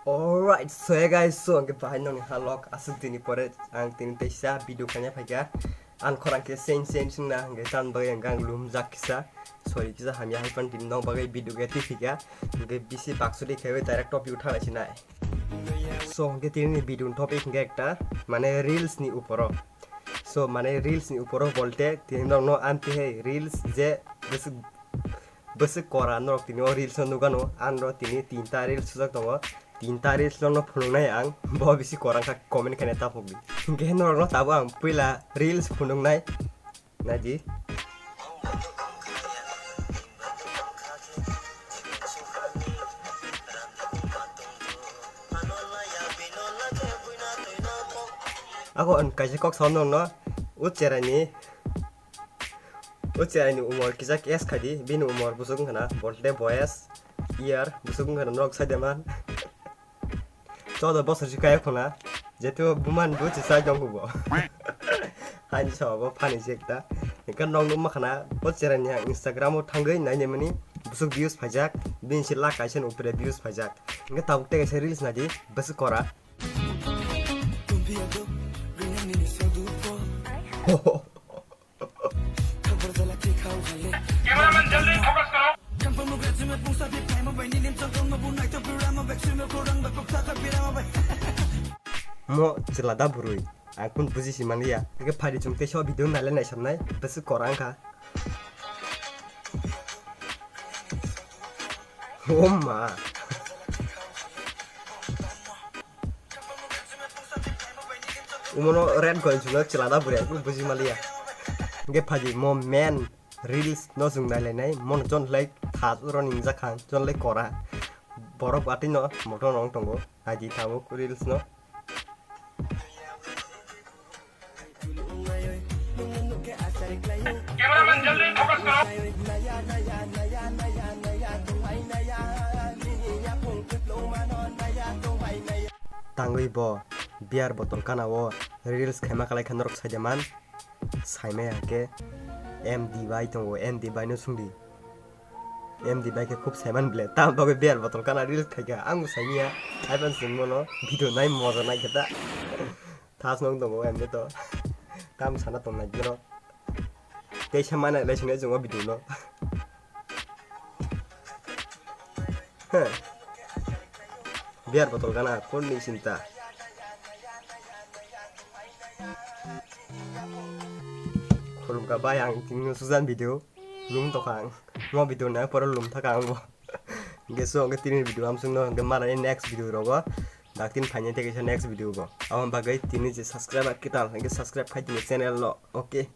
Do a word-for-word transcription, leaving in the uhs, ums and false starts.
Alright, so hey guys, so hwnkhe bahai nokni halok aswk dini pore ang tini teisa video khaina phaikha. Ang khorang khe sen sen swngna hwnkhe tamni bagwi ang gang lumjak kisa. Sorry kisa hamya hai phan tini nok bagwi video khe twi phikha. Hwnkhe bisi baksudi khaiwi direct topic o thangna sinai. So hwnkhe tini video ni topic hwnkhe ekta mane reels ni uporo. So mane reels ni uporo bolte tini nokno amtwi hai reels je bwswk Bwswk kora norok tini o reels no nukgano, ang ro tini tinta reels sujak tongo. Tinta reels no, no phunuknai ang, bo bisi kora wngkha comment khaina taphok di. Hwnkhe norok no tabuk ang puila reels phunuknai. Naidi. Ako kaisa kok sao norok no, o cherai ni O cherai ni umor kisa guess khai di, bini umor bwswk wngkha na, birthday boyes, year bwswk wngkha na, norok sai de man. Chouda bosor se kaya khuna, jeto buman bo se sai tong bo. Haini sa bo funny se ekta. Hwnkhe norok nukma khana, o cherai ni ang Instagram o thangwi nainai mani, bwswk views phaijak, bini se lakh kaisa ni upre views phaijak. Hwnkhe tabuk tei kaisa reels nai di, bwswk kora. Mo chwla da bwrwi, ang kunu buji si manliya. Hwnkhe phaidi chwng teisa o video nailai naisamnai, bwswk kora wngkha. O ma. Umono red gold chulo chwla da bwrwi, ang kunu buji manliya. Hwnkhe phaidi mo men reels no chwng nailainai, mono jon lai thas oro ningjak kha, jon lai kora. Borok atwi no moto no wng tongo, naidi tabuk reels no. Tangwi bo beer bottle gana o reels khaima kwlai kha norok sai de man. Saimaya hwnkhe M D bai tongo, M D bai no swngdi. M D bai khe khub saiman ble, tamo bagwi beer bottle gana reels khaikha, ang bo saimanya. Haiphano chwng bono video nai moja naikhe ta. Thas nong tongo emne to. Tamo sana tong nai bino. Teisa mana lai swngnai chwng o video no. Huh. Beer bottle gana, kuni sinta. Khulumkha bai, ang tini no sujan video lum tokha ang. Mo video na poro lum thaka ang bo. Hwnkhe so hwnkhe tini video amsung no hwnkhe mara next video rogo. Daktin phaini tei kaisa next video bo. Aboni bagwi tini je subscriber kital hwnkhe subscribe khai tini channel no. Okay.